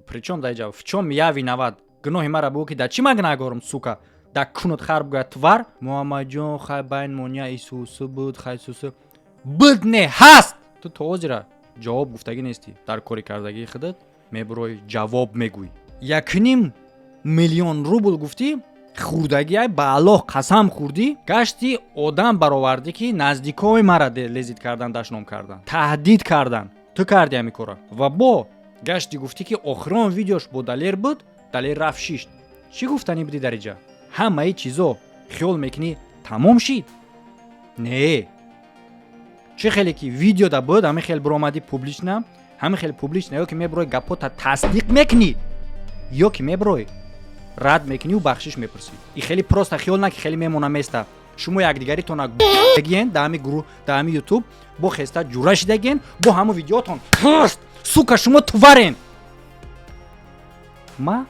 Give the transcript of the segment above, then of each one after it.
Причём дар ҷа, в чём я виноват? Гуноҳи мара бугӯ, ки дар чӣ ман гунаҳгорам, сука? Дар кунут хар бугӯяд, тварь. Муҳаммадҷон, хай, байн мония исусу буд, хай, сусу буд, не ҳаст. Ту то ҳозира ҷавоб гуфтагӣ нестӣ. Дар кори кардагии худат мебурои, ҷавоб мегӯй. 1,5 миллион рубл гуфтӣ, хӯрдагиай, ба Аллоҳ қасам хӯрдӣ, гашти одам баровардӣ, ки наздикои мара лезить кардан, дашном кардан, таҳдид кардан. Ту кардӣ ҳамин кора. Ва бо гашти гуфтӣ, ки охирон видеош бо Далер буд, Далер рафт шишт. Чӣ гуфтанӣ будӣ дар иҷа? Ҳамаи чизо хиёл мекунӣ, тамом шид? Не, чӣ хеле ки видеода буд, ҳамин хел биромадӣ публично, ҳамин хел публично. Ё ки мебирои, гапота тасдиқ мекунӣ, ё ки мебирои, рад мекунию бахшиш мепурсӣ. И хеле просто хиёл на, ки хеле мемона места. Шумо якдигаритона гиен дар ҳами гурӯҳ, дар ҳами Ютуб бо хеста ҷура шидагиен, бо ҳамон видеотон ҳаст. Сука, шумо тварен. Ма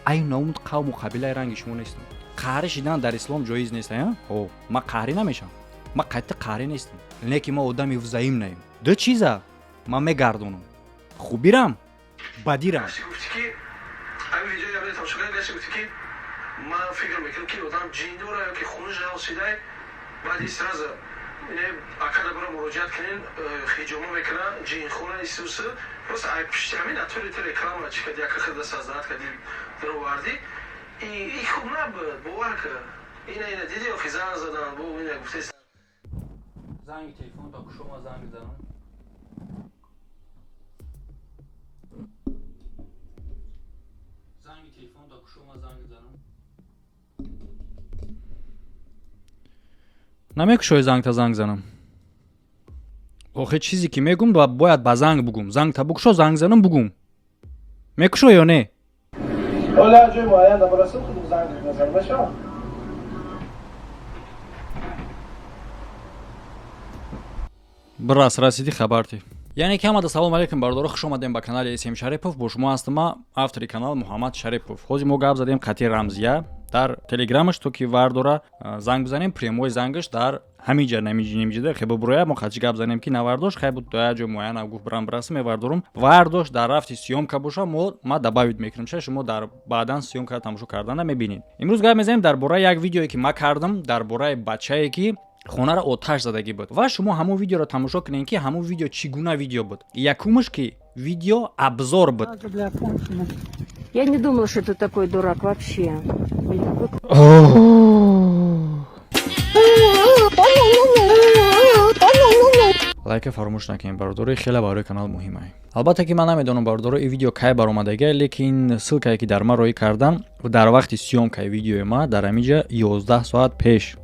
ай наумд қавму қабилаи ранги шумо нестам. Қаҳрӣ шидан дар ислом ҷоиз нест. О, ма қаҳрӣ намешавам, ма қатъи қаҳрӣ нестам, лекин ма одами взаимнаем. Ду чиза ман мегардонам: хубирам, бадирам. Гуфти, ки ҳамин видеои ябе тамошо кардем, гашти гуфти, ки ман фикр мекунам, ки одам ҷин дора ё ки хунаш ҳалсидай. Баъди сразу акада бара муроҷиат кунен, хиҷома мекуна, ҷинхона исусы. Просто ай пишти ҳамин атори ту реклама чӣ кади, яка хида создать кади, даровардӣ. И хуб набуд, бовар кар. Ина диди, охи, зан задан бо ина гуфте. Занги телефон та кушома, занг занам. Занги телефон та кушома, занг занам. Намекушои зангта, занг занам? Охе, чизе ки мегум, бояд ба занг бугум. Зангта букушо, занг занам, бугум. Мекушо ё не? Оля, ҷои муайян набарасем, худум занг мезанам, мешавам. Бирас, расидӣ, хабарти. Яъне ки ҳамада салом алейкум, бародаро, хуш омадем ба канали СМ Шарипов. Бо шумо ҳастам ма, автори канал Муҳаммад Шарипов. Ҳозир мо гап задем қатъи Рамзия дар телеграмаш, то ки вардора, занг бизанем, прямой зангаш дар ҳамин ҷа намиҷида хебо буроя. Мо қатъи гап занем, ки навардош, хай буд, як ҷо муайян гуфт, бирам, бирасам, мевардорум. Вардош дар рафти съёмка боша, мо ма добавить мекунем ша, шумо дар баъдан съёмка тамошо кардана мебинед. Имрӯз гап мезанем дар бораи як видеое, ки ма кардам, дар бораи бачае, ки хонаро оташ задагӣ буд. Ва шумо ҳамон видеоро тамошо кунед, ки ҳамон видео чӣ гуна видео буд. Якумаш, ки видео обзор буд. Я не думала, что ты такой дурак вообще. Блин, Лайка фаромӯш накунед, бародаро, хеле барои канал муҳим ай. Албатта, ки ман намедонам, бародаро, ин видео кай баромадагия, лекин ссылкае, ки дар ман роӣ кардан дар вақти съёмкаи видеои ма, дар ҳамин ҷа 11 соат пеш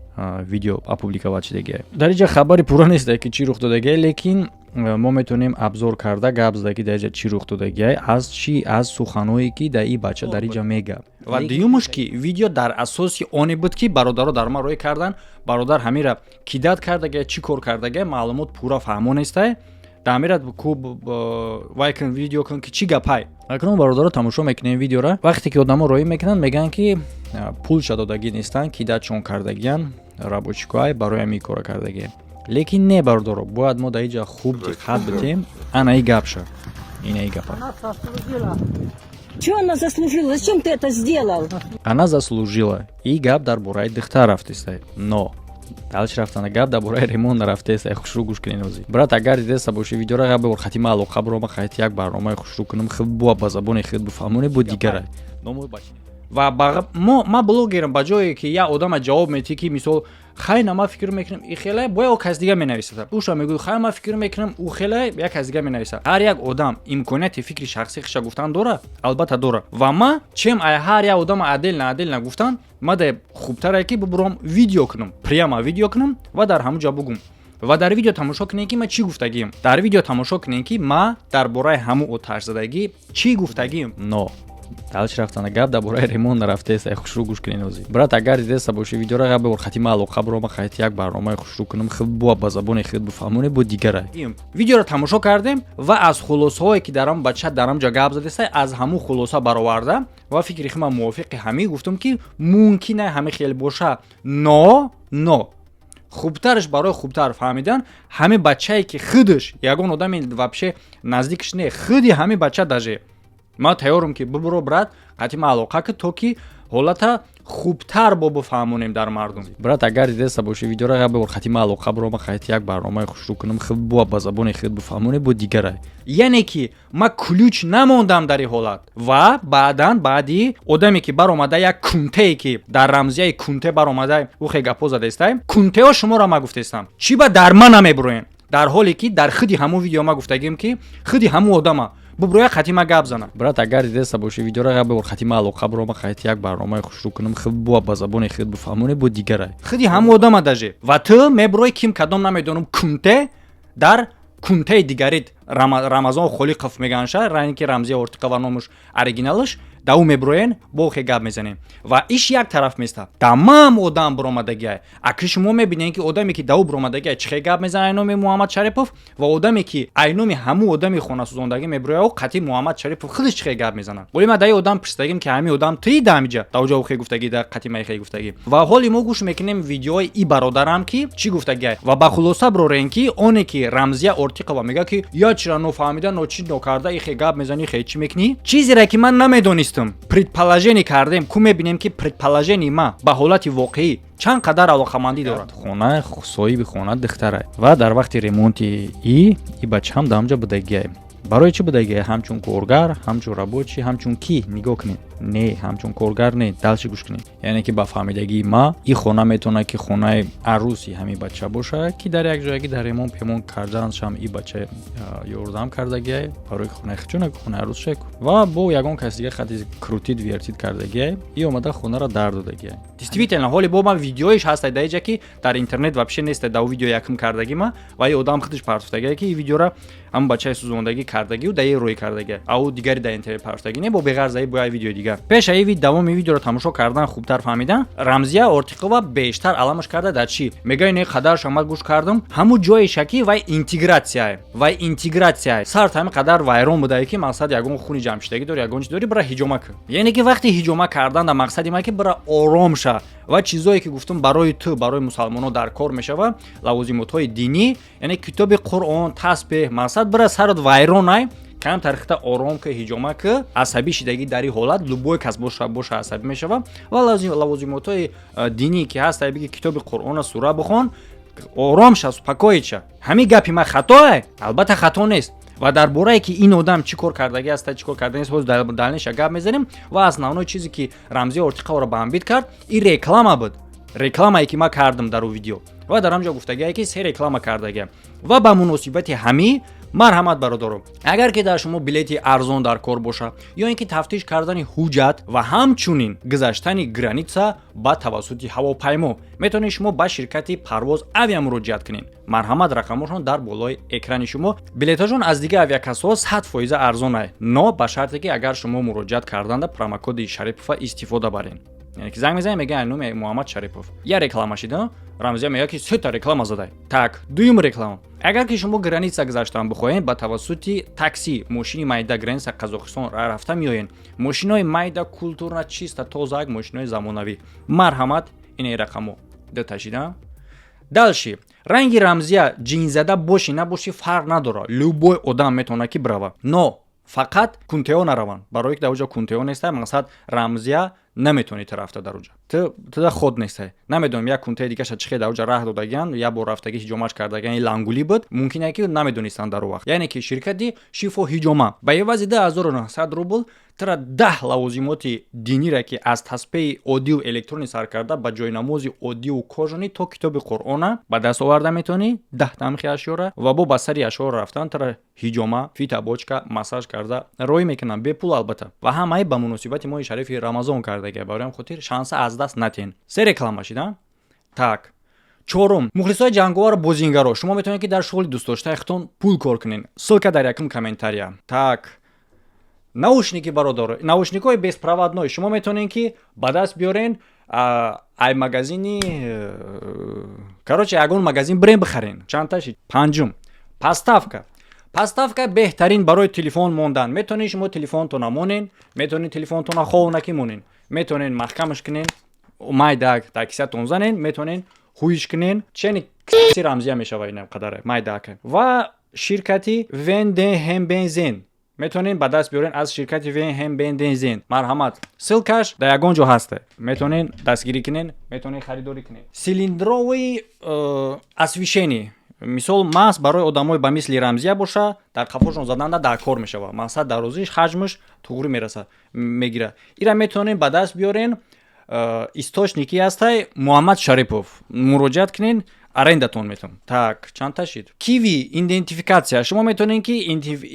видео опубликовать шудагия. Дар инҷа хабари пурра несте, ки чӣ рух додагия, лекин мо метавонем обзор карда гап зада, ки дар инҷа чӣ рух додагия, аз чӣ, аз суханое, ки дар ин бача дар инҷа мега. Ва дуюмаш, ки видео дар асоси оне буд, ки бародаро дар ман роӣ кардан. Бародар ҳамира кидать кардагия, чӣ кор кардагия, маълумот пурра фаҳмо нестай. Дар ку вай кун, видео кун, ки чӣ гапай. Акнун, бародаро, тамошо мекунем видеора. Вақте ки одамо роӣ мекунанд, мегӯянд, ки пулша додагӣ нестанд, кидатьшон кардагиян, рабочикоай барои ҳамин кора кардагия. Лекин не, бародаро, бояд мо дар инҷа хуб диққат бидиҳем. Ана и гапша, ина и гапа. Чё она заслужила? Зачем ты это сделал? Она заслужила. И гап дар бораи духтар рафтестай, но дальше рафтана гап дар бораи ремонт нарафтестай. Хушрӯ гӯш кунед озӣ. Брат, агар дидеса боши видеора, гап бор хатима алоқа бирома, хайти як барномаи хушрӯ кунам, хуб буа, ба забони худ бифаҳмоне, бо дигарай. Ва мо ма блогерам, ба ҷое ки як одама ҷавоб метиҳӣ, ки мисол, хай, на, ман фикр мекунам, и хеле бояд о кас дига менависад, уша мегӯй, хай, ман фикр мекунам, ӯ хеле як кас дига менависад. Ҳар як одам имконияти фикри шахсӣ хиша гуфтан дора, албатта, дора. Ва ма чем ай ҳар як одама отдельно отдельно гуфтан, ма да хубтаре, ки бубурам, видео кунам, прямо видео кунам ва дар ҳамун ҷо бугум. Ва дар видео тамошо кунем, ки ман чӣ гуфтагием. Дар видео тамошо кунем, ки ма дар бораи ҳамун оташзадагӣ чӣ гуфтагием. Но дальше рафтана гап дар бораи ремонт нарафтесай. Хушрӯ гӯш кунед озӣ. Брат, агар дидеса боши видеора, гап бор хатима алоқа бирома, хайти як барномаи хушрӯ кунам, хуб буа, ба забони худ бифаҳмоне, бо дигарай. Видеоро тамошо кардем ва аз хулосаҳое, ки дар он бача дар он ҷо гап задесай, аз ҳамун хулоса бароварда ва фикри худам мувофиқи ҳамин гуфтам, ки мумкин ҳамин хел боша, но хубтараш барои хубтар фаҳмидан, ҳамин бачае, ки худаш ягон одами вообще наздикаш не, худи ҳамин бача даже Ман тайёрам, ки бибуро, брат, қати ма алоқа ки, то ки ҳолата хубтар бо бифаҳмонем дар мардум. Брат, агар дидаста боши видеора, як бор хати ма алоқа биро, ма хати як барномаи хушрӯ кунам, хуб бо ба забони худ бифаҳмонем бо дигарай. Яъне ки ма ключ намондам дар ин ҳолат. Ва баъдан баъди одаме ки баромада, як кунтее ки дар рамзияи кунте баромада, ухе гапҳо задаистай, кунтеҳо шуморо ма гуфтаистам, чӣ ба дар ма намебуроем, дар ҳоле ки дар худи ҳамун видео ма гуфтагим, ки худи ҳамун одама буброя, хати ма гап зана. Брат, агар дидаста боши видеора, як бор хати ма алоқа биро, ма хати як барномаи хушрӯ кунам, хуб бо ба забони худ бифаҳмонем бо дигарай. Худи ҳамун одама даже. Ва ту мебурои, ким кадом намедонам, кунте дар кунтаи дигарит, Рамазон Холиқов меганша, ранги Рамзия Ортиқова номуш оригиналаш, да ӯ мебуроен, бо хе гап мезанем. Ва иш як тараф места, тамам одам буромадагиай. Аки шумо мебинед, ки одаме ки да ӯ буромадагиай, чӣ хе гап мезанад айноми Муҳаммад Шарипов, ва одаме ки айноми ҳамун одами хонасӯзондагӣ мебурояд, ӯ қатъи Муҳаммад Шарипов худаш чӣ хе гап мезанад. Оли ма даи одам пурсидагим, ки ҳамин одам тии да ҳамиҷа да уҷа хе гуфтагӣ, да қатъи май хе гуфтагӣ. Ва ҳоли мо гӯш мекунем видеои и бародарам, ки чӣ гуфтагиай, ва ба хулоса бирорем, ки оне ки Рамзия Ортиқова мегӯяд, ки я чира нофаҳмида, ночи нокарда ихе гап мезанӣ, хе чӣ мекунӣ, чизере ки ман намедонистам, предположение кардем ку, мебинем, ки предположение ма ба ҳолати воқеӣ чанд қадар алоқамандӣ дорад. Хона, соҳиби хона духтарай ва дар вақти ремонти и бачаам дар ҳамҷа будагиай. Барои чӣ будагиай? Ҳамчун коргар, ҳамчун рабочий, ҳамчун кӣ? Нигоҳ кунед, не, ҳамчун коргар не, дальше гӯш кунед. Яъне ки ба фаҳмидагии ма, и хона метавонад, ки хонаи арӯси ҳамин бача бошад, ки дар як ҷояги дар ремонт пемон карданшам и бача ёрдам кардагиай, барои хонаи чун хонаи арӯсша ва бо ягон кас дига хати крутить вертить кардагиай, и омада хонаро дар додагиай. Действительно, ҳоли бо ман видеоиш ҳаста дар иҷа, ки дар интернет вообще нест. Да видео якм кардагӣ ма ва и одам худаш партофтагиай, ки и видеора ҳамн бачаи сӯзондагӣ кардагиу дар рӯй кардагиай, ау дигари дар интернет партофтагӣ не, бо беғарзаи бо як видеои дигар. Пеш аи давоми видеоро тамошо кардан, хубтар фаҳмидан, Рамзия Ортиқова бештар аламаш карда дар чӣ мегӯяй? Не, қадарш омад, гӯш кардам, ҳамун ҷоеша ки вай интегратсияе, вай интегратсияе, сар ҳами қадар вайрон будае, ки мақсад ягон хуни ҷамъшидагӣ дори, ягон чи дори, бира ҳиҷома кун. Яъне ки вақти ҳиҷома кардан дар мақсади ма ки бира ором ша. Ва чизое ки гуфтум, барои ту, барои мусалмонон дар кор мешава, лавозимотҳои динӣ, яъне китоби Қуръон, тасбеҳ, мақсад бира сарат вайронай, кам тарихта ором ки, ҳиҷома ки. Асабӣ шидагӣ дар ин ҳолат любой кас боша, асабӣ мешава. Ва лавозимотҳои динӣ ки ҳаст, биги китоби Қуръона, сура бихон, ором ша, успокоить ша. Ҳамин гапи ман хатое? Албатта, хато нест. Ва дар борае ки ин одам чӣ кор кардагӣ аст, чӣ кор карда нест, ҳозир дар дальнейшем гап мезанем. Ва основной чизе ки Рамзия Ортиқаро бамбид кард, ин реклама буд, рекламае ки ман кардам дар видео. Ва дар ҳамҷо гуфтагие, ки се реклама кардагия. Ва ба муносибати ҳамӣ, марҳамат, бародаро, агар ки дар шумо билети арзон дар кор боша ё ин ки тафтиш кардани ҳуҷҷат ва ҳамчунин гузаштани граница ба тавассути ҳавопаймо, метавонед шумо ба ширкати Парвоз Авиа муроҷиат кунед. Марҳамат, рақамошон дар болои экрани шумо. Билетҳошон аз дигар авиакассаҳо 100% арзонае, но ба шарте ки агар шумо муроҷиат карданда промокоди Шарипова истифода баред. Яъне ки занг мезанем, мегӯяд номи Муҳаммад Шарипов. Я реклама шида, Рамзия мегӯяд, ки сета реклама задай. Так, дуюм реклама: агар ки шумо граница гузаштан бихоҳед ба тавассути такси, мошини майда, граница Қазоқистон рафта меоед, мошинои майда, культурно, чисто, тозак, мошинои замонавӣ, марҳамат, инаи рақамо дуташида. Дальше, ранги Рамзия ҷинзада бошӣ набошӣ, фарқ надорад, любой одам метавонад ки бирава, но фақат кунтео нараванд, барое ки дар оҷа кунтео неста. Мақсад, Рамзия, наметавонӣ ту рафта дар оҷа, туда ход нестай. Намедонам, як кунтаи дигаша чӣ хел дар оҷа раҳ додагиан, як бор рафтагӣ, ҳиҷомаш кардагиан, лангулӣ буд, мумкине ки намедонистанд дар он вақт. Яъне ки ширкати Шифо Ҳиҷома ба ивази 2900 рубл тура 10 лавозимоти динира, ки аз таспеи оддию электронӣ сар карда ба ҷойнамози оддию кожаный то китоби Қуръона ба даст оварда метавонӣ, 10 тамхи ашёра. Ва бо ба сари ашёра рафтан тура ҳиҷома, фитобочка, массаж карда роҳӣ мекунанд, бепул албатта. Ва ҳамаи ба муносибати моҳи шарифи Рамазон кардагия. Барои ҳам хотир шанса аз даст натиҳен. Се реклама шида. Так, чорум: мухлисои ҷанговар, бозингаро, шумо метавонед, ки дар шуғли дӯстдоштаи худтон пул кор кунед. Ссылка дар якум комментария. Так, наушники, бародаро, наушникҳои беспроводной шумо метавонед, ки ба даст биёрен ай магазини, короче, ягон магазин бирен, бихарен чандташи. Панҷум: поставка. Поставка беҳтарин барои телефон мондан. Метавонед шумо телефонтона монен, метавонед телефонтона ховнаки монен, метавонед маҳкамаш кунен, майдак дар кисатон занен, метавонед ҳуиш кунен, чени рамзия мешава, ина қадаре майдака. Ва ширкати Вендехембензен. Метавонед ба даст биёрен аз ширкати Венхем Бендензен. Марҳамат, ссылка ш дар ягон ҷо ҳаста, метавонед дастгирӣ кунед, метавонед харидорӣ кунед. Цилиндровый освещение, мисол, маҳз барои одамои ба мисли Рамзия боша, дар қафошон заданда дар кор мешавад. Мақсад, дарозиш, ҳаҷмаш туғрӣ мераса, мегирад. Ира метавонед ба даст биёрен. Источник и ҳастай Муҳаммад Шарипов, муроҷиат кунед, аренда тон метавон. Так, чандта шид? Киви идентификация, шумо метавонед ки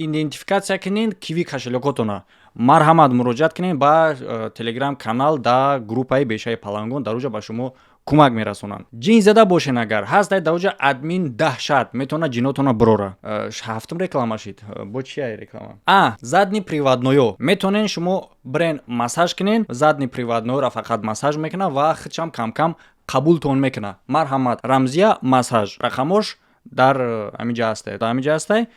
идентификация кунед Киви кошелёк отона. Марҳамат, муроҷиат кунед ба Телеграм канал, да группаи Бешаи Палангон, дар уҷа ба шумо кӯмак мерасонанд. Ҷин зада бошен агар, ҳастай дар уҷа админ Даҳшат, метавонад ҷинотона бирора. Ҳафтум реклама шид. Бо чия реклама? А задний приводной ё метавонед шумо бирен, массаж кунен. Задний приводной ро фақат массаж мекунад ва худшам камкам қабултон мекунад. Марҳамат, Рамзия массаж, рақамош дар ҳамиҷа ҳастай, дар ҳамиҷа ҳастай,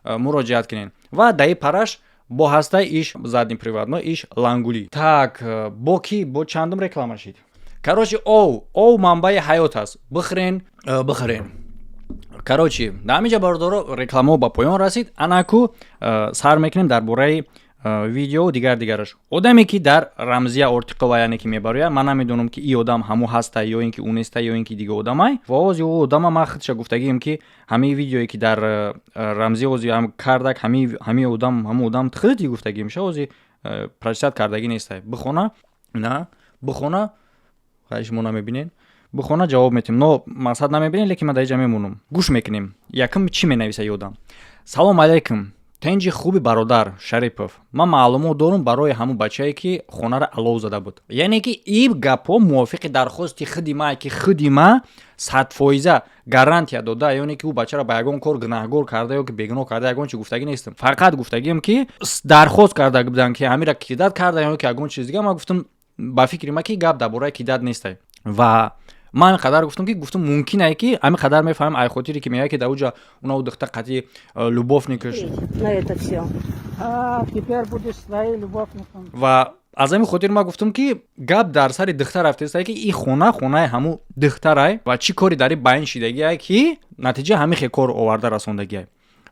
муроҷиат кунед. Ва даи параш бо ҳастай иш задний приводной, иш лангули. Так, бо ки, бо чандум реклама шид? Короче, ов манбаи ҳаёт аст, бихӯрен, бихӯрен. Короче, дар ҳаминҷа, бародаро, рекламао ба поён расид. Анаку сар мекунем дар бораи видео дигар дигараш. Одаме ки дар Рамзия Ортиқова, яъне ки мебарояд, ман намедонам, ки и одам ҳамо ҳаста ё ин ки ӯ неста, ё ин ки дига одамай. Ва ози ӯ одама ман худша гуфтагием, ки ҳамаи видеое ки дар Рамзия ози кардак, ҳамаи одам, ҳамо одам худати гуфтагием ша, ози прочитать кардагӣ нестай. Бихона, на бихона, хай, шумо намебинед, бихона, ҷавоб метем. Но мақсад, намебинем, лекин ман дар иҷа мемонам, гӯш мекунем. Якум чӣ менависа ёдам? Салом алайкум, тенҷи хуби бародар Шарипов, ман маълумот дорум барои ҳамун бачае, ки хонара алов зада буд. Яъне ки и гапҳо мувофиқи дархости худи ма, ки худи ма 100% гарантия дода, ёне ки ӯ бачаро ба ягон кор гунаҳгор карда ё ки бегуноҳ карда, ягон чи гуфтагӣ нестам. Фақат гуфтагиам, ки дархост карда буданд, ки ҳамира кидать карда ё ки ягон чиз дига. Ман гуфтам, ба фикри ма, ки гап дар бораи кидать нестай. Ва ман қадар гуфтам, ки гуфтам, мумкин ае, ки ҳамин қадар мефаҳмам, ай хотире ки мегӯяд, ки дар уҷа унау духта қатъи любовник аш. На это все. А, теперь будешь своим любовником. Ва аз ҳамин хотир ман гуфтам, ки гап дар сари духтар рафтеста, ки и хона хонаи ҳамун духтарай ва чӣ кори дар и байн шидагиай, ки натиҷа ҳамин хел кор оварда расондагиай.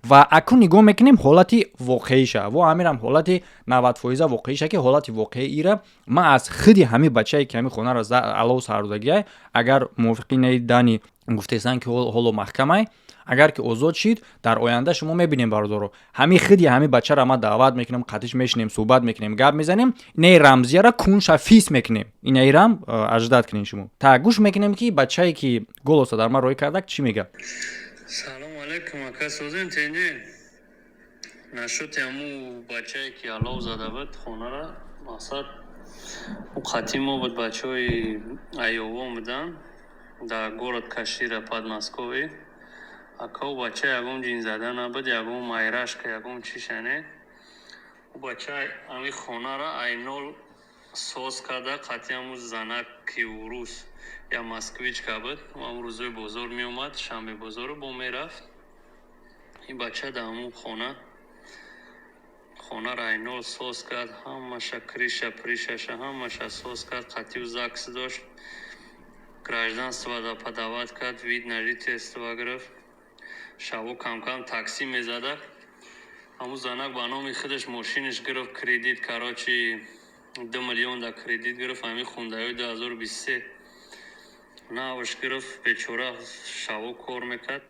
Ва акун нигоҳ мекунем ҳолати воқеиша. Во ҳамирам ҳолати 90% воқеиша, ки ҳолати воқеиира ман аз худи ҳамин бачае, ки ҳамин хонаро алов сардагиай, агар мувофиқи наи дани гуфтесан, ки ҳоло маҳкамай, агар ки озод шид, дар оянда шумо мебинем, бародаро. Ҳамин худи ҳамин бачаро ман даъват мекунам, қатиш мешинем, суҳбат мекунем, гап мезанем, инаи Рамзияра кунша фис мекунем. Инаирам аждат кунем. Шумо та гӯш мекунем, ки бачае, ки голоса дар ман рӯй кардак, чӣ мега. Салом алейкум, ака, созем, тенҷи. Нашоти ҳаму бачае, ки алов зада буд хонара, мақсад, ӯ қатъи мо буд, бачаҳои Айёвон буданд, дар город Кашира, Подмосковье. Ака, ӯ бача ягон ҷинзада набуд, ягон майрашка, ягон чишане. Ӯ бача ҳамин хонара айнол соз карда, қатъи ҳаму занаки урус, я москвичка буд, ҳамун рӯзои бозор меомад, шанбе бозору бо мерафт. Ин бача дар ҳамун хона хонаро айнол соз кард, ҳамаша, крыша прыша ша ҳамаша соз кард, қатъиу ЗАГС дошт, гражданство да подавать кард, вид на жительство гирифт. Шабо камкам таксӣ мезада. Ҳамун занак ба номи худаш мошинаш гирифт, кредит, короче, 2 миллион да кредит гирифт, ҳамин хундаёи 2023 навш гирифт. Бечора шабо кор мекард.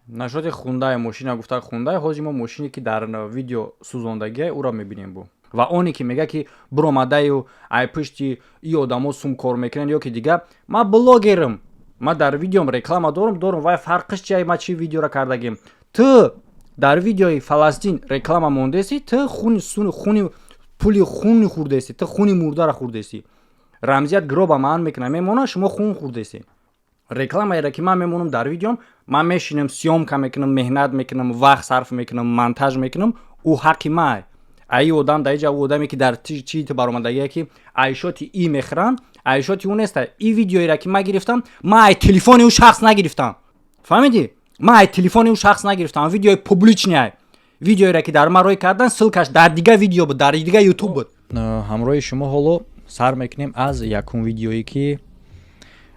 Нашоти хундай мошина гуфта, хундай, ҳозир мо мошине, ки дар видео сӯзондагия, ӯро мебинем бу. Ва оне ки мега, ки биромадаю ай пушти и одамо сум кор мекунанд ё ки дига, ман блогерам, ман дар видеом реклама дорум, вай фарқиш чи? Ма чи видеора кардагим? Ту дар видеои Фаластин реклама мондеси, ту хуни хуни пули хуни хӯрдеси, ту хуни мурдара хӯрдеси. Рамзият гроба маан мекуна, мемона, шумо хун хӯрдеси. Рекламаеро, ки ман мемонам дар видеом, ман мешинам, съёмка мекунам, меҳнат мекунам, вақт сарф мекунам, монтаж мекунам, ӯ ҳаққи май. Аи одам дар иҷа, ӯ одаме, ки дар чи ту баромадагие, ки айшоти и мехӯранд, айшоти ӯ неста. И видеоеро, ки ман гирифтам, ман ай телефони ӯ шахс нагирифтам, фаҳмидӣ? Ман ай телефони ӯ шахс нагирифтам. Видеои публичный ай. Видеоеро, ки дар ман рӯй кардан, ссылка ш дар дига видео буд, дар дига Ютуб буд. Ҳамроҳи шумо ҳоло сар мекунем аз якум видеое, ки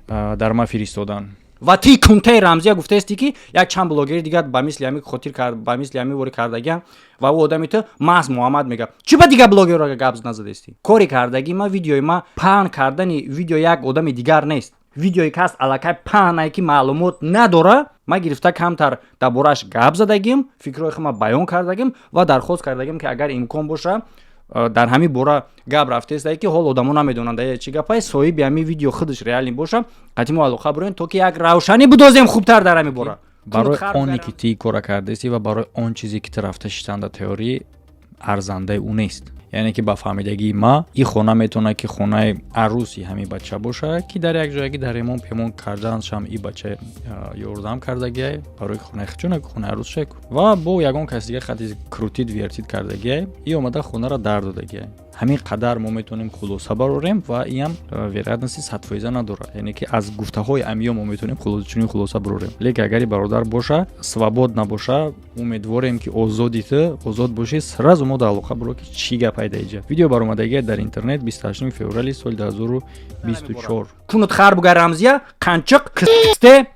дар ман фиристоданд. Ва ти кунтаи Рамзия гуфтаисти, ки як чанд блогери дигар ба мисли ҳами хотир кард, ба мисли ҳами вори кардагиам ва ӯ одами ту маҳз Муҳаммад мега. Чӣ ба дигар блогерро гап назадастӣ? Кори кардагӣ ма, видеои ма паҳн кардани видео як одами дигар нест. Видеое ки ҳаст, аллакай паҳнае, ки маълумот надора. Ма гирифта камтар дар борааш гап задагим, фикрҳои худма баён кардагим ва дархост кардагим, ки агар имкон боша, дар ҳамин бора гап рафтаистае, ки ҳол одамо намедонанд ая чӣ гапае. Соҳиби ҳамин видео худаш реально боша, қатъи мо алоқа бироем, то ки як равшанӣ бидозем хубтар дар ҳамин бора. Барои оне ки ту кора кардаистӣ ва барои он чизе, ки ту рафта шиштанда теорӣ арзандаи ӯ нест. Яъне ки ба фаҳмидагии ма, ин хона метавонад, ки хонаи арӯси ҳамин бача бошад, ки дар як ҷояги дар ремон пемон карданшам и бача ёрдам кардагиай, барои хонаи чуна хонаи арӯсша ва бо ягон каси дига хати крутить вертить кардагиай и омада хонаро дар додагиай. Ҳамин қадар мо метавонем хулоса барорем ва иам вероятности 100% надорад. Яъне ки аз гуфтаҳои амиё мо метавонем чунин хулоса барорем. Лекин агари бародар боша, свобод набоша, умедворем, ки озоди ту озод бошӣ, сразу мо дар алоқа биро, ки чӣ гап пайда. Иҷа видео баромадагия дар интернет 28 феврали соли 2024. Кунут хар буга, Рамзия қанчиқ ксте.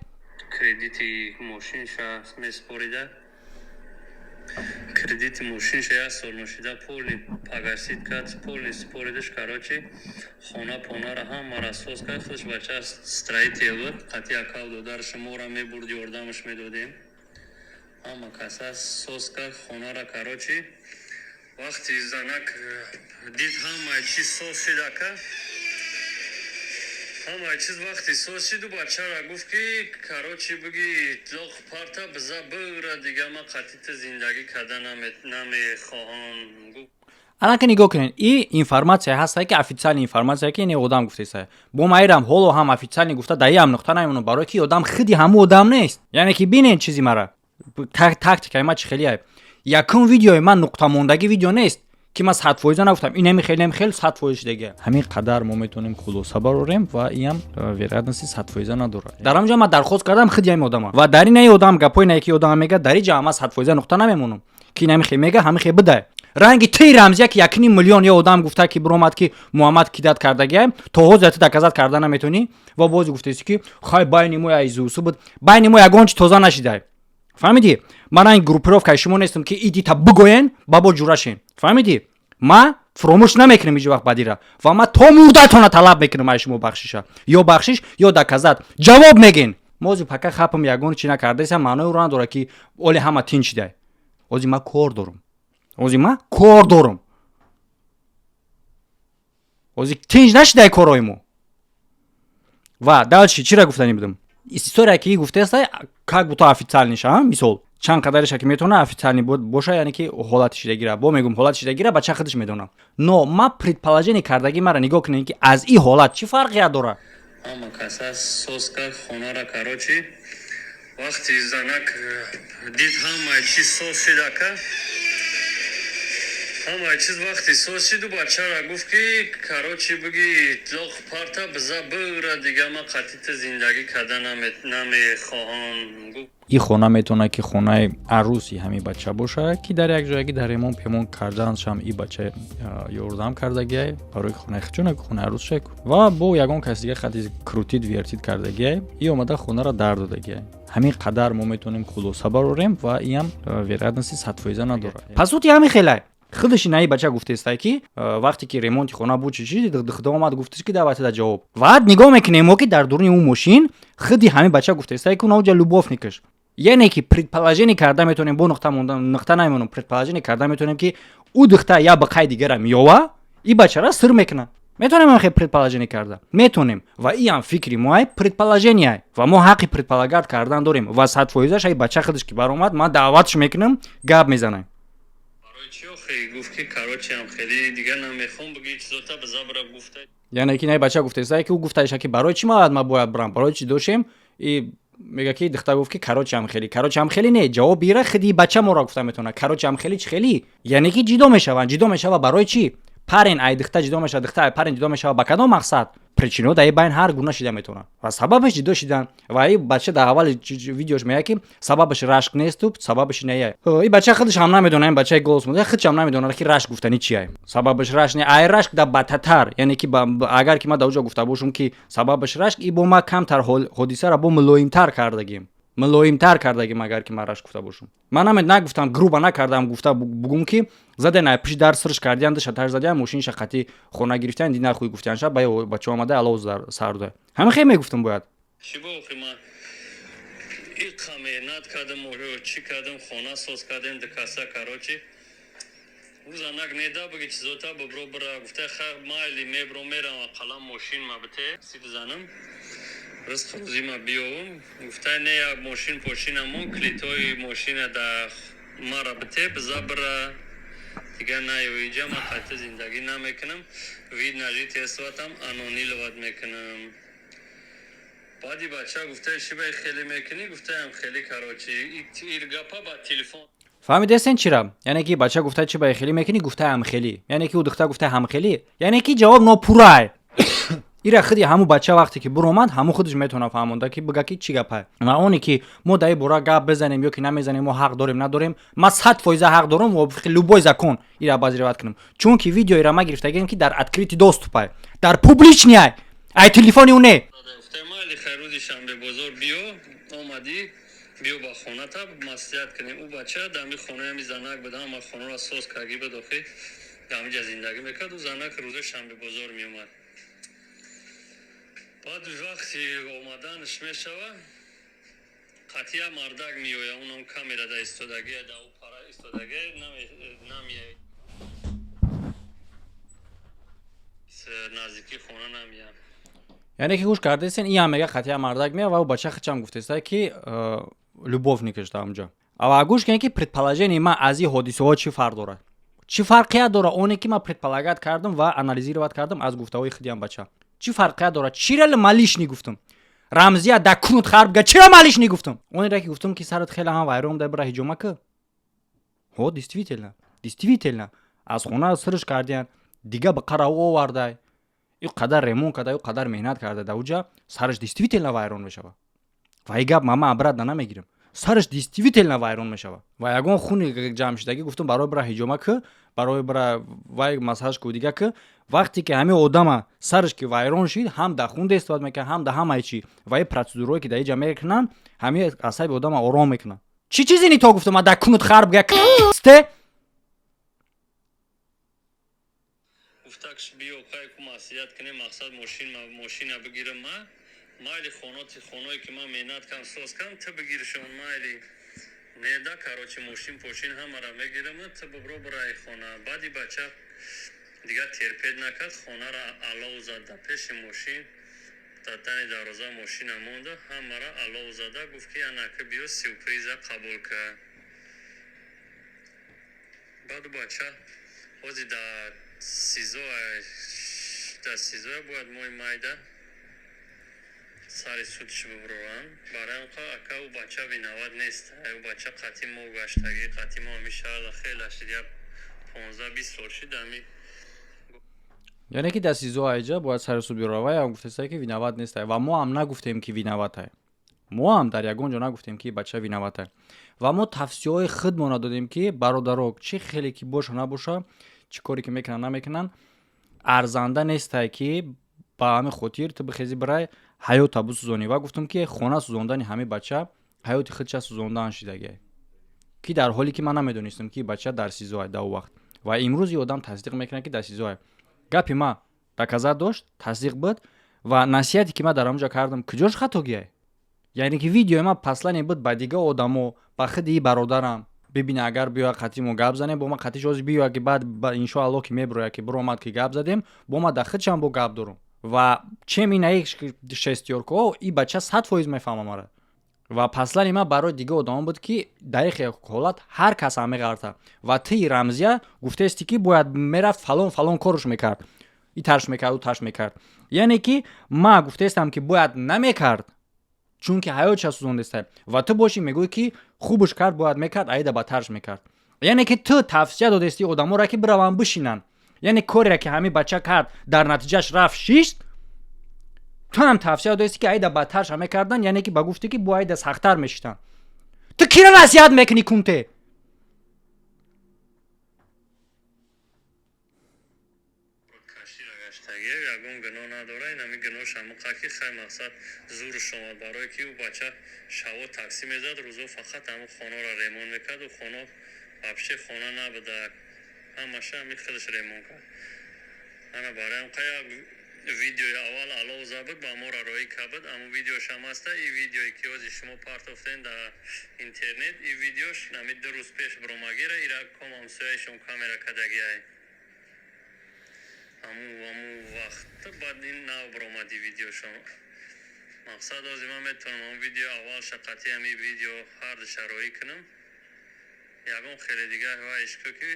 Кредити мошинша меспорида, кредити мошинша як сол ношида полный погасить кард, полный споридаш. Короче, хона понара ҳамара соз кард. Худаш бача строитель буд, қатъи акав додарша мора мебурд, ёрдамаш медодем, ҳама каса соз кард хонара. Короче, вақти занак дид, ҳамаи чиз соз шид, ака, ҳамаи чиз вақти соз шиду бачара гуфт, ки короче, буги лоқ парта, биза бира, дига ма қатъи ту зиндагӣ карда намехоҳам. Анака нигоҳ кунед, и информация ҳаста, ки официальный информация, ки ин одам гуфтеса. Бо майрам ҳоло ҳам официальный гуфта даиам нуқта намемонам, барое ки одам хиди ҳамун одам нест. Яъне ки бинед, чизи мара, тактикаи ма чӣ хелия. Якум видеои ман нуқтамондагӣ видео нест, ки ман 100% нагуфтам, инами хел, инами хел 100% шудагия. Ҳамин қадар мо метавонем хулоса барорем ва иам вероятности 100% надорад. Дар ҳамин ҷо ман дархост кардам хиди ҳамин одама ва дар ин одам гапҳои на ки одама мега, дар ин ҷа ман 100% нуқта намемонам, ки инами хел мега, ҳамин хел бидай. Ранги ти Рамзия, ки 1,5 миллион ё одам гуфта, ки биромад, ки Муҳаммад кидать кардагия, то ҳозир ту доказать карда наметавонӣ ва боз гуфтаисӣ, ки хай, байни мо айзусу буд, байни мо ягон чи тоза нашидай. Фаҳмидӣ? Ман ранги группировкаи шумо нестам, ки идита бигӯен ба бо ҷурашен. Фаҳмидӣ? Ма фуромӯш намекунам ҳеҷ вақт бадира ва ма то мурдатона талаб мекунам ай шумо бахшиша, ё бахшиш, ё доказать, ҷавоб мегин. Мози пака хапам ягон чи накардаисам, маънои ӯро надорад, ки оли ҳама тинч шидай. Ози ма кор дорам, ози ма кор дорам, ози тинч нашидай корҳои мо. Ва дальше чира гуфтанӣ будам? История, ки гуфтаеста, как будто официальный ша, мисол, чанд қадареша ки метавона официальный боша, яъне ки ҳолати шидагира, бо мегӯм, ҳолати шидагира бача худаш медонам. Но ма предположение кардагӣ мара нигоҳ кунем, ки аз ин ҳолат чӣ фарқият дорад. Ҳама каса соз кард хонара. Короче, вақти занак дид, ҳамаи чиз соз шид, ака, ҳамаи чиз вақти соз шиду бачара гуфт, ки короче, буги лоқ парта, биза бира, дига ма қатъи ту зиндагӣ карда намехоҳам. Ин хона метавонад, ки хонаи арӯси ҳамин бача боша, ки дар як ҷояги дар ремон пемон карданшам и бача ёрдам кардагиай, барои хонаи чуна хонаи арӯсша ва бо ягон каси дига хати крутить вертить кардагиай и омада хонаро дар додагиай. Ҳамин қадар мо метавонем хулоса барорем ва иам вероятности 100% надорад. По сути, ҳамин хелай худаши наи бача гуфтестай, ки вақте ки ремонти хона буд, чи чи худо омад, гуфтеш, ки давайте да ҷавоб. Ваъд нигоҳ мекунем мо, ки дар дуруни ӯ мошин худи ҳамин бача гуфтестай, ки унаоҷа любовникаш. Яъне ки предположение карда метавонем, бо нуқта нуқта намемонам, предположение карда метавонем, ки ӯ духта я ба қайд дигара меёва, и бачара сир мекунад. Метавонем ҳам хел предположение карда метавонем ва иам фикри моай, предположение, ва мо ҳаққи предполагать кардан дорем. Ва 100%-аш ай бача худаш ки баромад, ман даъватш мекунам, гап мезанам. Барои чӣ охи? Гуфт, ки короче, ам хеле дига намехоҳам, буги чизота ба забра гуфта. Яъне ки най бача гуфтеса, ки ӯ гуфтаиша, ки барои чӣ ма бояд бирам, барои чӣ дошем? И мега, ки духтар гуфт, ки короче, ам хеле, короче, ам хеле не, ҷавоб бира, хиди бача моро гуфта метавона. Короче, ам хеле чи хеле? Яъне ки ҷидо мешаванд. Ҷидо мешава барои чӣ? Парень ай духта ҷидо мешава, духта ай парень ҷидо мешава, ба кадом мақсад? Причинаҳо дар ин байн ҳар гуна шида метавонанд ва сабабаш ҷудо шидан. Ва ин бача дар аввали видеош мегӯяд, ки сабабаш рашк несту, сабабаш не. Ин бача худаш ҳам намедонад, ин бачаи голос худаш ҳам намедонад, ки рашк гуфтани чия. Сабабаш рашк не, ай рашк да бадтар. Яъне ки агар ки ман дар оҷо гуфта бошам, ки сабабаш рашк, и бо ма камтар ҳодисаро бо мулоимтар кардагим, мулоимтар кардагим. Агар ки ман рашк гуфта бошам, ман нагуфтам, грубо накардам, гуфта бугум, ки заден, ай пишт дар сирш кардиан, дишатар задиан, мошиниша қати хона гирифтиан, ди нахуй гуфтиан, ша ба бача омада алов сар да. Ҳама хел мегуфтам бояд. Чӣ бохи, ман иқа меҳнат кардам, чӣ кардам, хона соз кардем дикаса. Короче, рӯзанак неда буги чизота бубро бира. Гуфта, ха, майли, мебро, мерам, қалам мошин ма бите, си бизанам, ризқ рӯзима биёвам. Гуфта, не, як мошин пошинамон, клитои мошина да мара бите, биза бира, дига наёиҷа, ман қайта зиндагӣ намекунам, вид на жительство там аннулировать мекунам. Баъди бача гуфта, шибаи хеле мекунӣ? Гуфтаям, хеле, короче, ир гапа ба телефон. Фаҳмидестен чира? Яъне ки бача гуфта, чи ба хеле мекунӣ? Гуфтаям, хеле, яъне ки ӯ духтар гуфта, ҳамхелӣ, яъне ки ҷавоб нопурай. Ира худи ҳамун бача вақте ки буромад, ҳамун худаш метавона фаҳмонда, ки бига, ки чӣ гапа. Ва оне ки мо дар ин бора гап бизанем ё ки намезанем, мо ҳақ дорем, надорем? Ман 100% ҳақ дорам, мувофиқи любой закон ира обозревать кунам, чунки видеоира ма гирифтагием, ки дар открытый доступ ай, дар публичный ай, ай телефони ӯ не. Гуфтаи, майли, хай, рӯзи шанбе бозор биё, омадӣ, биё ба хоната, маслиҳат кунем. Ӯ бача дар ҳами хонаи ҳами занак буда, ҳама хонаро соз карги буд, охи дар ҳамиҷа зиндагӣ мекард. Ӯ занак рӯзи шанбе бозор меомад. Баъд вақти омаданаш мешава, қатъия мардак меоя, унам камера да истодагия, да ӯ пара истодагия, намеяй, наздики хона намеяд. Яъне ки гӯш кардесен, ин ҳам мега, қатъия мардак меяд, ва ӯ бача хичам гуфтеста, ки любовникаш дар онҷо. Ва гӯш кунед, ки предположение ман аз ин ҳодисаҳо чӣ фарқ дорад, чӣ фарқият дорад? Оне ки ман предполагать кардам ва анализировать кардам аз гуфтаҳои худиам бача, чӣ фарқият дорад? Чира ма лишний гуфтам? Рамзия да кунут харб га, чира ма лишний гуфтам? Онера ки гуфтам, ки сарат хеле ҳам вайрон да, бира ҳиҷома ки. Ҳо, действительно, действительно, аз хона сирш кардиян, дига ба қара овардай, ин қадар ремонт карда, ин қадар меҳнат карда, дар уҷа сараш действительно вайрон мешавад. Ва ин гап мама обратно намегирам, сараш действительно вайрон мешавад. Ва ягон хуни ҷамъшудагӣ гуфтам, барои бира ҳиҷома ки, барои бира вай массаж ку, дига ки. Вақте ки ҳамин одама сараш ки вайрон шид, ҳам дар хун действовать мекунад, ҳам дар ҳамаи чӣ. Ва ин процедурое ки дар иҷа мекунанд, ҳамин асаби одама ором мекунанд. Чӣ чизе не то гуфтам? Дар кунут харб га сте. Гуфтакш, биё, кай ку маслиҳат кунем, мақсад мошин, мошина бигирам ма, майли, хоноти, хоное ки ман меҳнат кардам, соз кардам, ту бигиршон, майли, неда. Короче, мошин пошин ҳамара мегирам, ту бибро, бираи хона. Баъди бача дигар терпеть накард, хонара алов зад, дар пеши мошин, дар тани дарвоза мошина монда, ҳамара алов зада, гуфт, ки анака биё, сюрприза қабул кард. Баъду бача ҳози дар СИЗО, дар СИЗОя, бояд моҳи майда сари судш бибуранд. Барои он ака, ӯ бача виноват нест. Ӯ бача қатъи мо гаштагӣ, қатъи мо ҳами шаҳрда хеле шид, як 15-20 сол шид ҳами. Яъне ки дар СИЗО айҷа бояд сари суд бирора. Вай ҳам гуфтеста, ки виноват нестай, ва мо ҳам нагуфтем, ки виноватай. Мо ҳам дар ягон ҷо нагуфтем, ки бача виноватай. Ва мо тавсияҳои худмона додем, ки бародаро, чӣ хеле ки боша набоша, чӣ коре ки мекунанд, намекунанд, арзанда нестай, ки ба ҳамин хотир ту бихези, бирай, ҳаёта бисӯзонӣ. Ва гуфтам, ки хона сӯзондани ҳамин бача ҳаёти худша сӯзондан шидагиай, ки дар ҳоле ки ман намедонистам, ки бача дар СИЗО дар он вақт. Ва имрӯз ин одам тасдиқ мекунад, ки дар СИЗО. Гапи ма доказать дошт, тасдиқ буд. Ва насиҳате ки ман дар ҳамонҷо кардам, куҷош хатогиай? Яъне ки видеои ман послание буд ба дига одамо, ба худи бародарам. Бибина, агар биёя, қатъи мо гап занем, бо ман қатъиш ҳозир биёя, ки баъд иншоалло ки мебироя, ки биромад, ки гап задем, бо ман дар худшам бо гап дорам. Ва чем инаи шестёркаҳо, и бача 100% мефаҳма мара. Ва послание ман барои дига одамон буд, ки дар ихе ҳолат ҳар кас ҳам меғарта. Ва тии Рамзия гуфтаисти, ки бояд мерафт, фалон фалон корш мекард, и тарш мекард, ӯ тарш мекард. Яъне ки ма гуфтаистам, ки бояд намекард, чунки ҳаётша сӯзондеста. Ва ту бошӣ, мегӯӣ, ки хубш кард, бояд мекард, аида ба тарш мекард. Яъне ки ту тавсия додести одаморо, ки бираванд, бишинанд. Яъне кореро, ки ҳамин бача кард, дар натиҷааш рафт, шишт. Ту ҳам тавсия додисти, ки айда бадтарша мекардан, яъне ки ба гуфте, ки бо айда сахттар мешитанд. Ту кира насиҳат мекунӣ, кунте? Кашира гаштагия ягон гуноҳ надора. Ин ҳами гуноҳш ҳамуқа, ки хай, мақсад, зурш омад, барое ки ӯ бача шаво таксӣ мезад, рӯзо фақат ҳамун хонаро ремонт мекард. Ӯ хона вообще хона набуда, ҳамаша ҳами худаш ремонт кард. Ана барои ҳам як видеои аввал алов забуд, ба моро роҳӣ кабуд, аммо видеошам ҳаста. И видеое ки ҳози шумо партофтен дар интернет, и видеош нами 2 рӯз пеш биромагира. Ира ком ҳамсояшон камера кадагиай аму вақт, баъд ин нав биромади видеошон. Мақсад, ҳози ман метавонам ам видео аввал шақати ҳами видео ҳардуша роҳӣ кунам. Ягон хеле дигар вайшку, ки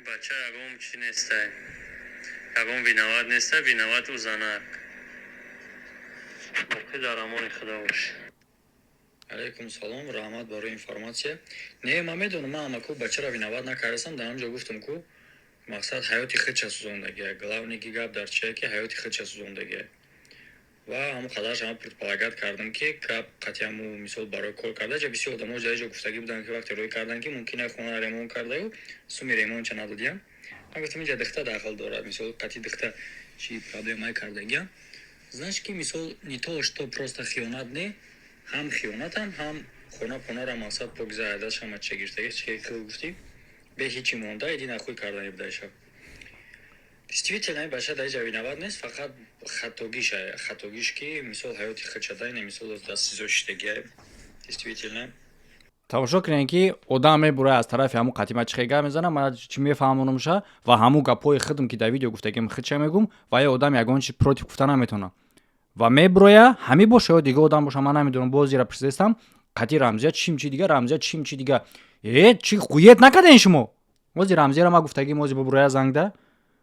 бача ягон чи нестай, ягон виноват неста, виноват ӯ занак. Боқӣ дар амони худо бош. Алайкум салом, раҳмат барои информатсия. Не, ман медонам, ман амаку бачаро виноват накардастам. Дар ҳамҷо гуфтам, ку мақсад ҳаёти худша сӯзондагия. Главный ки гап дар чие, ки ҳаёти худша сӯзондагия. Ва ҳамон қадарш ҳама предполагать кардам, ки гап қатъиаму мисол барои кор карда ҷа бисёр одамо ҷо гуфтагӣ буданд, ки вақте рӯй кардан, ки мумкин е хона ремонт кардаю суми ремонтча надодиям. Ман гуфтам, инҷа дихта дахл дорад, мисол қатъи дихта чи проблемае кардагиям. Значит, ки мисол не то что просто хиёнат, не, ҳам хиёнатам, ҳам хона хонара мақсад покиза дастш ҳама чиа гирифтаги, чи гуфтӣ, бе ҳичи монда иди нахуй кардани будаиша. Действительно, ин бача дар инҷа виноват нест, фақат хатогиша, хатогиш ки мисол ҳаёти худша ина мисол дар сизо шидагия, действительно. Тамошо кунем, ки одам мебурад аз тарафи ҳамун қатима, чихе гап мезанам, ман чӣ мефаҳмонамша ва ҳамун гапҳои худм, ки дар видео гуфтагим, худша мегум ва е одам ягон чи против гуфта наметавонам ва мебуроя. Ҳамин боша ё дига одам боша, ман намедонам. Боз ира пурсидастам: қати Рамзия чим чи дига, Рамзия чим чи дига, э чи хует накарден шумо? Ози Рамзияра ма гуфтагим, ози бубуроя зангда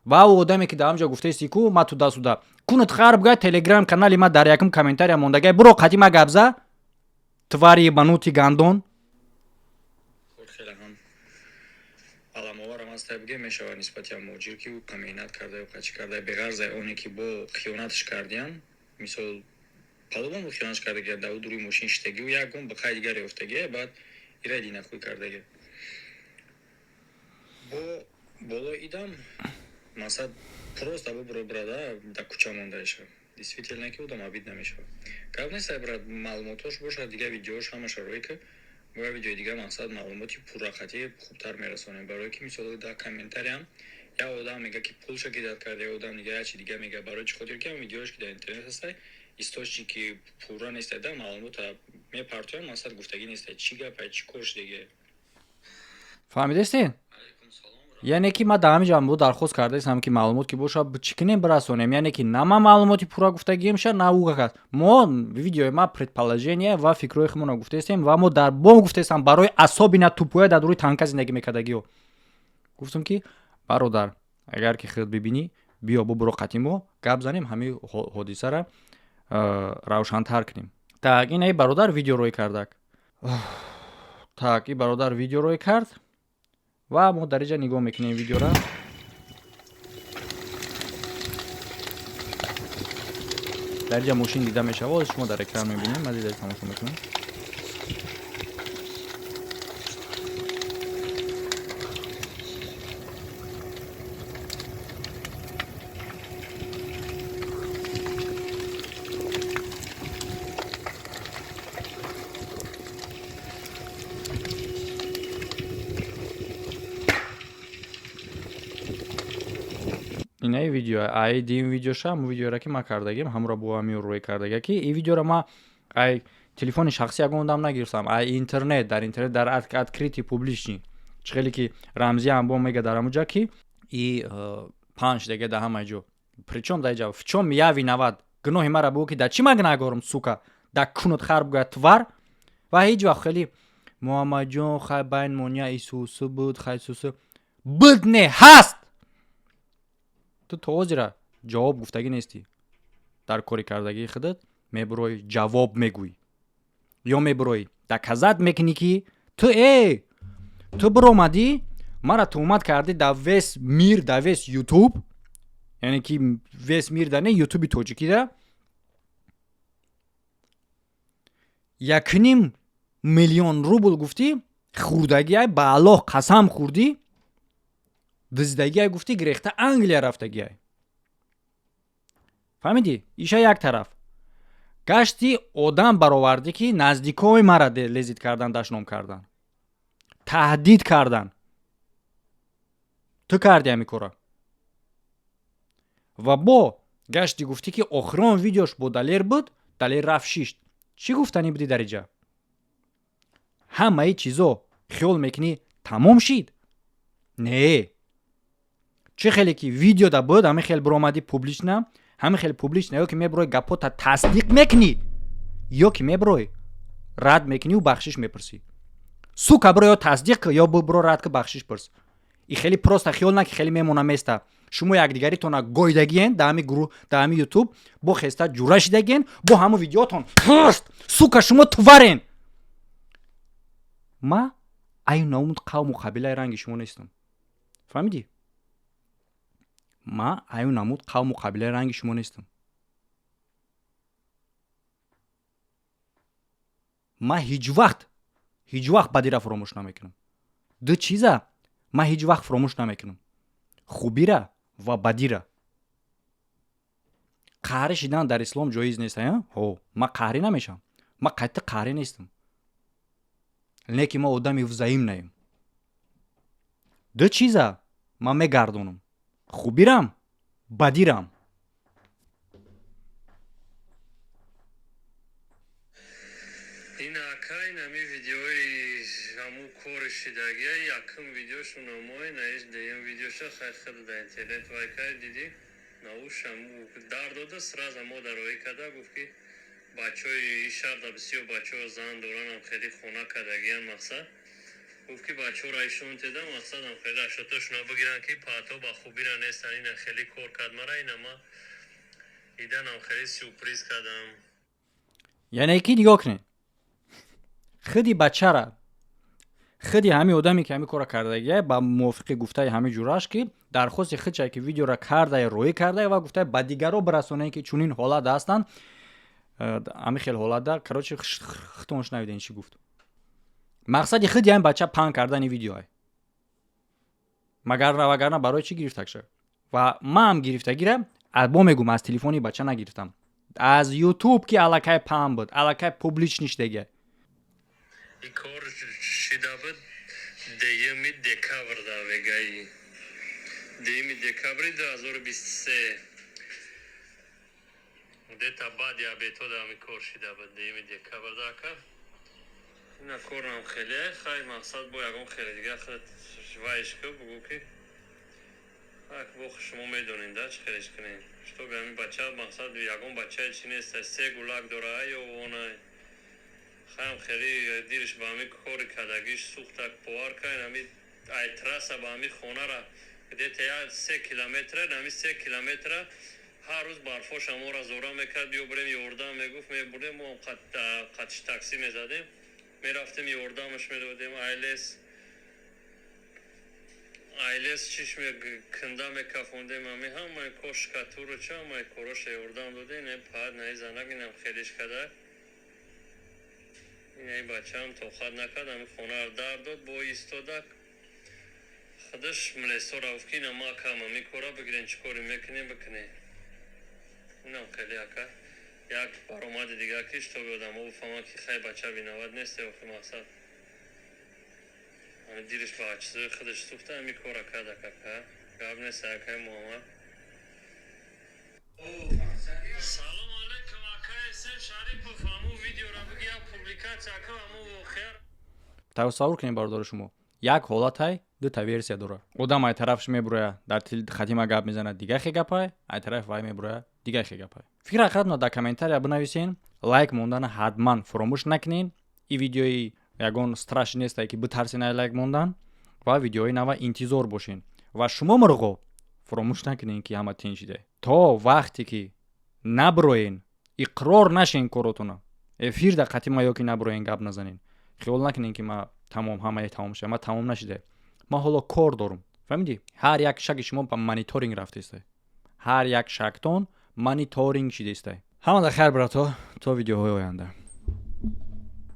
ва ӯ одаме, ки дар ҳамҷо гуфтаисти, ку ма туда суда кунут харб телеграм канали ма дар якум комментария мондагай, буро қати ма гапза, твари ебанутый гандон. Хеле ҳам аламоварам аст, буге мешавад нисбати ҳам муҳоҷир, ки ӯ меҳнат карда ё қачӣ карда, беғарза оне ки бо хиёнаташ кардиян. Мисол, по-любому хиёнаташ кардаги, дар ӯ дуруи мошин шиштагӣ, ӯ ягон ба қайд дигаре ёфтагия, баъд ира динахӯй кардаги. Бо болои идам масад просто бубуро брада дар кӯча мондаиша. Действительно, ки одам обид намешавад. Гап нест, брат, маълумотош бошад, дига видеош ҳамаша рӯй ки бо як видеои дига мақсад маълумоти пуррақатӣ хубтар мерасонем, барое ки мисол дар комментариям як одам мега, ки пулша кидать карда, як одам дига як чи дига мега. Барои чӣ хотир ки ҳам видеош, ки дар интернет ҳастай, источники пурра нестай, да маълумота мепартоям, мақсад гуфтагӣ нестай, чӣ гапай, чӣ кор шудагӣ. Фаҳмидастед? Яъне ки ман дар ҳамин ҷо дархост кардаистам, ки маълумот ки боша, чӣ кунем, бирасонем. Яъне ки на ман маълумоти пурра гуфтагиемша, на ӯ кас. Мо видеои ма предположение ва фикрҳои худмонро гуфтаистем ва мо дар бом гуфтаистам барои асобина тупоя дар рӯи танка зиндагӣ мекардагиҳо. Гуфтам, ки бародар, агар ки худ бибинӣ, биё бубуро қати мо гап занем, ҳамин ҳодисара равшантар кунем. Так, ин ай бародар видео рӯй кардак. Так, и бародар видео рӯй кард ва мо дар инҷа нигоҳ мекунем видеора. Дар инҷа мошин дида мешавад, шумо дар экран мебинем, ман дида тамошо мекунем. Инаи видео, ай дим видеоша, ҳамун видеоро, ки ман кардагим, ҳамонро бо ҳамин рӯй кардага, ки ин видеоро ман ай телефони шахсӣ ягон одам нагирифтам, ай интернет, дар интернет, дар открытый публичный. Чӣ хеле ки Рамзия ҳам бо мега дар ҳамун ҷа, ки и панҷ дега дар ҳама ҷо. Причём дар ҷа в чём я виноват? Гуноҳи мара бугӯ, ки дар чӣ ман гунаҳгорам, сука, дар кунут хар бугӯя, тварь. Ва ҳеҷ вақт хеле Муҳаммадҷон, хай, байн мония исусу буд, хай сусу буд, не ҳаст. Ту то ҳозира ҷавоб гуфтагӣ нестӣ. Дар кори кардагии худат мебуроӣ, ҷавоб мегӯӣ ё мебуроӣ доказать мекунӣ, ки ту ту биромадӣ, мара туҳмат кардӣ дар весь мир, дар весь ютуб, яъне ки весь мир да не, ютуби тоҷикида. 1,5 миллион рубл гуфтӣ, хӯрдагиай, ба Аллоҳ қасам хӯрдӣ, дуздидагиай гуфтӣ, гирехта Англия рафтагиай. Фаҳмидӣ? Иша як тараф гашти, одам баровардӣ, ки наздикои мара лезить кардан, дашном кардан, таҳдид кардан. Ту кардӣ ҳамин кора. Ва бо гашти гуфтӣ, ки охирон видеош бо Далер буд, Далер рафт шишт. Чӣ гуфтанӣ будӣ дар иҷа? Ҳамаи чизо хиёл мекунӣ, тамом шид? Не, чӣ хеле ки видеода буд, ҳамин хел биромадӣ публично, ҳамин хел публично ё ки мебирои, гапҳота тасдиқ мекунӣ, ё ки мебирои, рад мекунию бахшиш мепурсӣ. Сука, биро, ё тасдиқ ки, ё биро, рад ки, бахшиш пурс. И хеле просто хиёл на, ки хеле мемона места. Шумо якдигаритона гойдагиен дар ҳами гурӯҳ, дар ҳами Ютуб, бо хеста ҷура шидагиен, бо ҳамун видеотон ҳаст. Сука, шумо тварен. Ма аю наумуд қавму қабилаи ранги шумо нестам, фаҳмидӣ? Ма аю намуд қавму қабилаи ранги шумо нестам. Ма ҳеҷ вақт, ҳеҷ вақт бадира фуромӯш намекунам. Ду чиза ман ҳеҷ вақт фуромӯш намекунам: хубира ва бадира. Қаҳрӣ шидан дар ислом ҷоиз нест. Ҳо, ман қаҳрӣ намешавам, ман қатъи қаҳрӣ нестам, лекин ма одами взаимнаем. Ду чиза ман мегардонам: хубирам, бадирам. Ин ака, ин ҳами видеои ҳамун кори шидагия, якум видеошо намои наиш, дуюм видеоша хай худа дар интернет вай кай дидӣ, науш ҳаму дар дода, сразу мо дароӣ када, гуфт, ки бачаҳои ин шаҳрда бисёр бачаҳо зан доранам, хеле хона кардагиян. Мақсад, гуфт, ки бачаҳоро ишон теда, мақсадам хеле ашотошона бигиранд, ки паҳто ба хубира нестан. Ина хеле кор кард мара, ина ма иданам хеле сюрприз кардам. Яъне ки нигоҳ кунед, худи бачара, худи ҳамин одаме, ки ҳамин корро кардагия, ба мувофиқи гуфтаи ҳамин ҷураш, ки дархости худша, ки видеоро кардае, роӣ кардае ва гуфтае, ба дигаро бирасонем, ки чунин ҳолат ҳастанд, ҳамин хел ҳолатда. Короче, худтон шунавиден, чӣ гуфт. Мақсади худи ҳамин бача паҳн кардани видеоа, магар вагарна барои чӣ гирифтакша? Ва маам гирифтагира бо мегӯм, аз телефони бача нагирифтам, аз Ютуб, ки аллакай паҳн буд, аллакай публичный шидагия. Ин кор шида буд деюми декабр да вегаи, деюми декабри 2023, где-то баъди обедҳо да ҳамин кор шида буд, деюми декабр да. Ака, ина корам хеле хай, мақсад, бо ягон хеле дига худ вайш ку, бугӯ, ки ак бо шумо медонед да, чӣ хелеш кунед, чтобы ҳамин бача, мақсад, ягон бачае чи нест, се гулак дора ё онай. Хаям хеле дилш ба ҳамин кори кардагиш сӯхтак, бовар кунед. Ҳамин ай трасса ба ҳамин хонара где-то як 3 километра, ҳамин 3 километра ҳар рӯз барфоша моро зора мекард, биё бирем ёрдам, мегуфт, мебурдем, мо қатиш таксӣ мезадем, мерафтем, ёрдамаш медодем. Айлес чишме канда мекафондем, ҳами ҳамаи кор, шкатуру ча, ҳамаи короша ёрдам додем. Не паҳад наи занак инам хелиш када, инаи бачаам тоқат накард, ҳами хонаро дар дод, бо истодак худаш млесора гуфт, ки ина ма кама микора бигирен, чӣ коре мекунем, бикунем. Инам хеле, ака, як баромади дигар, ки чтобы одамо бифаҳманд, ки хай, бача виноват нест. Охи, мақсад, ҳами дилиш ба чизои худаш сӯхта, ҳами кора кард. Акака, гап нест, акаи Муҳаммад. Салому алайкум, акаи Сем Шарипов, ҳамун видеора биги, як публикация ака, ҳамун воқеа. Тасаввур кунед, бародари шумо, як ҳолатай дута версия дорад. Одам ай тарафш мебуроя, дар хатима гап мезанад, дига хе гапай, ай тараф вай мебуроя, дига хе гапай. Фикра хатно дар комментария бинависен, лайк мондана ҳатман фуромӯш накунен. И видеои ягон страшный нестай, ки битарсен ай лайк мондан, ва видеои нава интизор бошен. Ва шумо, мурғо, фуромӯш накунен, ки ҳама тинч шида, то вақте ки наброен, иқрор нашен коротона эфир дар қатима, ё ки наброен, гап назанен, хиёл накунен, ки ма тамом, ҳамаи тамом шуда. Ма тамом нашида, ман ҳоло кор дорум, фаҳмидӣ? Ҳар як шаки шумо ба мониторинг рафтаистай, ҳар як шактон мониторинг шидаистай. Ҳамада хайр, брато, то видеоҳои оянда.